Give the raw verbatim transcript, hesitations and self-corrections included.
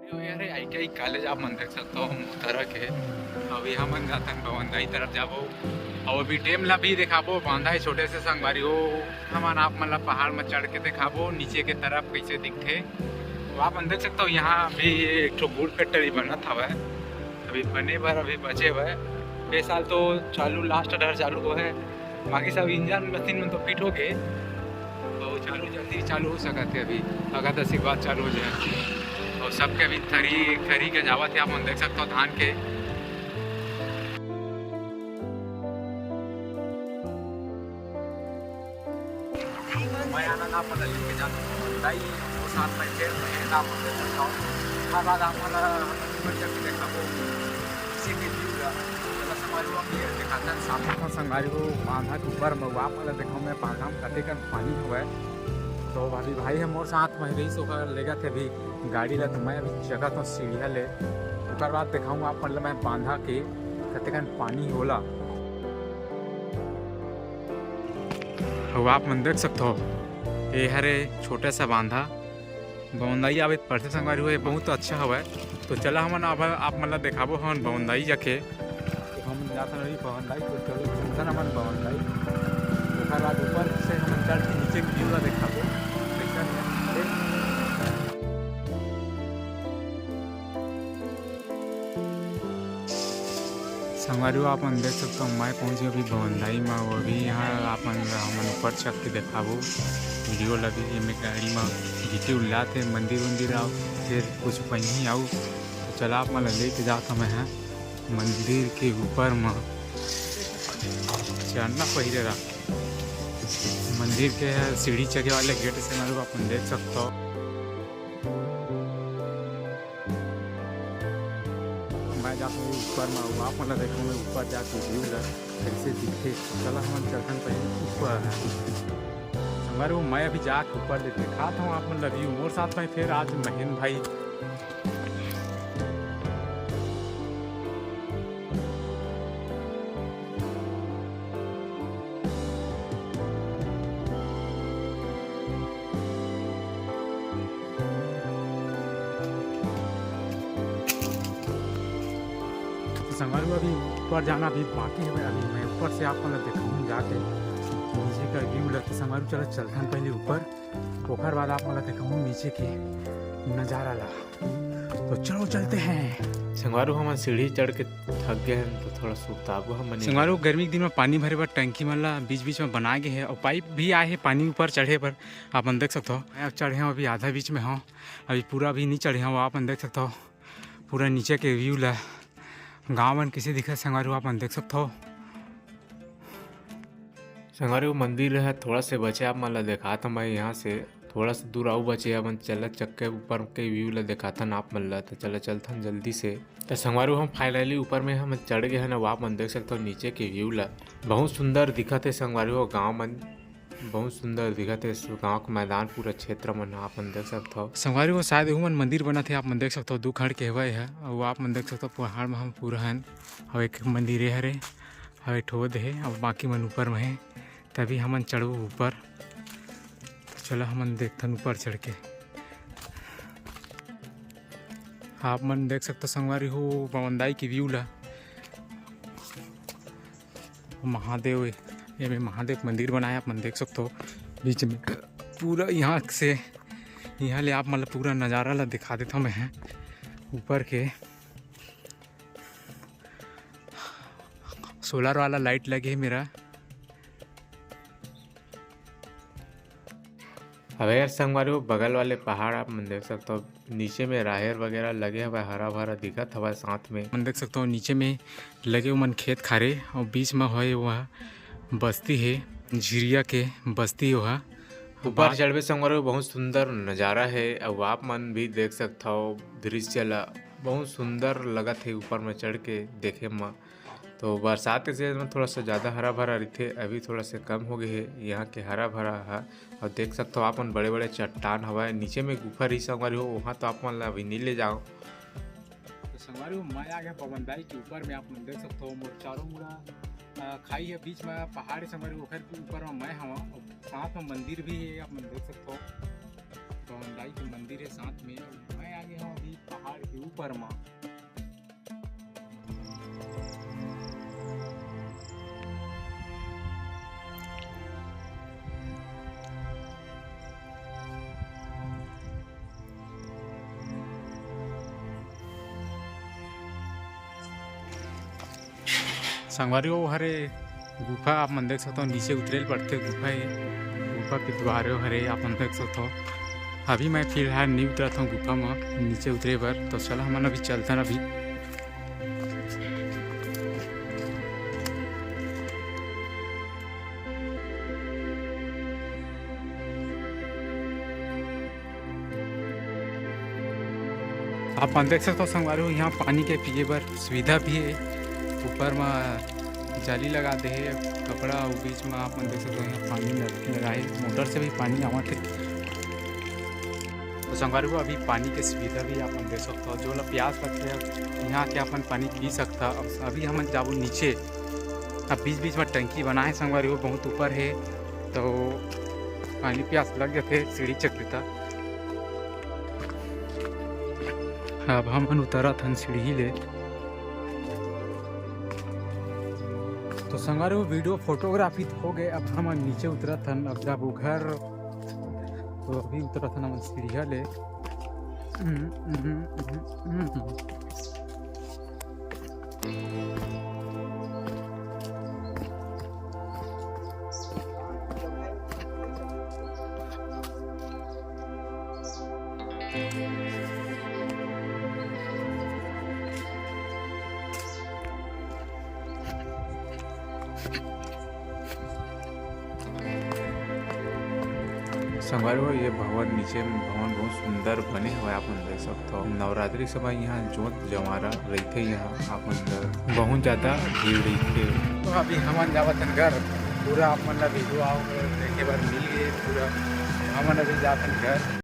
तो यार, I T I college आप मन देख सकते हो मोहतरा के। अभी हमन जाथन बवंदाई तरफ जाबो, और अभी डैम ला भी दिखाबो। बांधा है छोटे से संगवारी हो, हमन आप मन ला पहाड़ में चढ़ के दिखाबो नीचे के तरफ कैसे दिखथे। तो आप मन देख सकते हो, यहाँ भी एक ठो गुड़ फैक्ट्री बनत हवय, अभी बने बर अभी बचे हुए। ए साल तो चालू, लास्ट डर चालू हुआ है, बाकी सब इंजन मशीन में तो फिट हो गए, तो चालू जल्दी चालू हो सकत है अभी, अगर दस के बाद चालू हो जाए। और सबके अभी थरी थरी के जावत है, आप मन देख सकते हो धान के। मैं आनंद आप मन लेके जाता हूँ, बताइए वो साथ में फिर मैं आप मन देख सकता हूँ। उसके बाद आप मन बढ़िया से देखा वो इसी के व्यू का। चला संगवारी हो, ये दिखाता है सामने। हाँ संगवारी हो, बांधा के ऊपर में आप मन ला देखाऊँ मैं, बांधा में कतेकन पानी हवय। तो भाभी भाई है मोर साथ में रही, ओकर लेगा थे भी गाड़ी ला, तो मैं अभी जगह तो सीढ़िया ले, ओकर बाद देखाऊँ आप मन ला मैं बांधा के कतेकन पानी होला। अउ आप मन देख सकथव, ये हरे छोटा सा बांधा, बवंदाई आवे पड़थे संगवारी हो, ये बहुत अच्छा हवय। तो चला हमन अब आप मन ला देखाबो हमन बवंदाई जाके। हम जाथन अभी बवंदाई, तो चलो चलथन हमन बवंदाई। ओकर बाद ऊपर से हमन चढ़ के नीचे के व्यू ला देखाबो, कैसन हे। संगवारी हो, आप मन देख सकते हो, मैं पहुंच गया अभी बवंदाई में। वो अभी यहाँ आप मन ला हमन ऊपर चढ़ के देखाबो, वीडियो ला भी। एमे गाड़ी में गिट्टी उल्लात हे, मंदिर उंदिर आओ, फिर कुछ पहिनी आओ। तो चला आप मन ला लेके जात हमें हैं मंदिर के ऊपर में। चढ़ना पहिरे रहा मंदिर के सीढ़ी चढ़े वाले गेट से, मतलब आप मन देख सकते हो। मैं जात हूँ ऊपर में, अउ आप मन ला देखाहूँ मैं ऊपर जाके व्यू ला कैसे दिखथे। चला हमन चलथन पहले ऊपर। संगवारी हो, मैं अभी जाके ऊपर ले देखात हूँ आप मन ला व्यू। मोर साथ में फिर आज महेंद्र भाई। तो संगवारी हो, अभी ऊपर जाना अभी बाकी है। अभी मैं ऊपर से आप मन ला देखाहूँ जाके नीचे का व्यू ला। तो संगवारी हो, चलो चलथन पहले ऊपर, ओकर बाद आप मन ला देखाहूँ नीचे के नजारा ला। तो चलो चलते हैं। संगवारी हो, हमन सीढ़ी चढ़ के थक गए हैं, तो थोड़ा सुताबो हमन। संगवारी हो, गर्मी के दिन में पानी भरे बर टंकी मन ला बीच बीच में बनाए गए हे, और पाइप भी आए हे पानी ऊपर चढ़े बर। आप मन देख सकते हो, मैं चढ़े हूँ, अभी आधा बीच में हूँ, अभी पूरा भी नहीं चढ़े हूँ। आप मन देख सकते हो पूरा नीचे के व्यू ला, गाँव मन कैसे दिखत संगवारी हो, आप मन देख सकते हो। संगवारी हो, मंदिर है थोड़ा से बचे, आप मन ला देखात हूँ मैं यहाँ से। थोड़ा सा दूर आऊ बचे, हमन चला चक्के ऊपर के व्यू ला देखाथन आप मन ला। तो चला चलथन जल्दी से। तो संगवारी हो, हम फाइनली ऊपर में हम चढ़ गए हैं ना, आप मन देख सकते हो नीचे के व्यू ला। बहुत सुंदर दिखत है संगवारी हो, गाँव मन बहुत सुंदर दिखत है। गाँव के मैदान पूरा क्षेत्र मन आप मन देख सकते हो। संगवारी हो, शायद एहू मन मंदिर बनत है, आप मन देख सकते हो, दू खड़ के हवय है। अउ आप मन देख सकते हो पहाड़ में हम पूरा हन, अउ एक मंदिर ये हरे, अउ एक ठो दे हे, अउ बाकी मन ऊपर में हे। तभी हमन चढ़बो ऊपर। तो चला हमन देखथन ऊपर चढ़ के। आप मन देख सकते हो संगवारी हो बवंदाई के व्यू ला। महादेव, ये में महादेव मंदिर बनाया, आप मन देख सकते हो बीच में। पूरा यहाँ से, यहाँ ले आप मन ला पूरा नज़ारा ला दिखा देता हूँ मैं ऊपर के। सोलर वाला लाइट लगे है मेरा। अबे यार संगवारी हो, बगल वाले पहाड़ आप मन देख सकते हो, नीचे में राहेर वगैरह लगे हवय, हरा भरा दिखत हवय। साथ में मन देख सकते हो नीचे में लगे हुए मन खेत खारे, और बीच में होए वह बस्ती है, झिरिया के बस्ती वह। ऊपर चढ़बे संगवारी हो, बहुत सुंदर नज़ारा है। अब आप मन भी देख सकते हो दृश्य ला, बहुत सुंदर लगत है ऊपर में चढ़ के देखे में। तो बरसात के सीजन में थोड़ा सा ज़्यादा हरा भरा रहिथे, अभी थोड़ा सा कम हो गए है यहाँ के हरा भरा हा। और देख सकते हो आप मन बड़े बड़े चट्टान हवय, नीचे में गुफा रही संगवारी हो, वहाँ तो आप मन ला अभी नहीं ले जाओ। तो संगवारी हो, मैं आ गया बवंदाई के ऊपर में, आप मन देख सकते हो मोर चारों मुड़ा, अ, खाई है, बीच में पहाड़ है संगवारी हो, ओखर के ऊपर में मैं हवा, और साथ में मंदिर भी है, आप मन देख सकते हो बवंदाई के मंदिर है साथ में। मैं आ गया हूँ अभी पहाड़ पहाड़ के ऊपर मा। संगवारी हो, हरे गुफा आप मन देख सकथव, नीचे उतरे ल पड़थे, गुफा हे, गुफा के द्वार हो हरे, आप मन देख सकथव। अभी मैं फिलहाल नहीं उतरत हूँ गुफा म नीचे उतरे बर, तो चला हमन अभी चलथन अभी। आप मन देख सकथव संगवारी हो, यहाँ पानी के पिए बर सुविधा भी हे। ऊपर म जाली लगा दे हे, कपड़ा, अउ बीच म आप मन देख सकथव, यहाँ पानी नलकी लगा हे, मोटर से भी पानी आवत हे। तो संगवारी हो, अभी पानी के सुविधा भी आप मन देख सकथव, जो ला प्यास लगथे, यहाँ के अपन पानी पी सकथव। अब अभी हमन जाबो नीचे, अब बीच-बीच म टंकी बना हे संगवारी हो, बहुत ऊपर हे, तो पानी प्यास लग जाथे सीढ़ी चघ लेथन। अब हमन उतरत हन सीढ़ी ले। तो संगवारी हो, video photography हो गे, अब हमन नीचे उतरत हन, अब जाबो घर। तो अभी उतरत हन हमन सीढ़िया ले। संगवारी हो, ये भवन, नीचे में भवन बहुत सुंदर बने हुए, आप मन देख सकथव। नवरात्रि समय यहाँ जोत जवारा रहिथे, यहाँ आप मन ला बहुत ज्यादा भीड़ रहिथे। तो अभी हमन जावत हन घर, पूरा आप मन ला video आव देखे बर मिल गे पूरा। हमन अभी जात हन घर।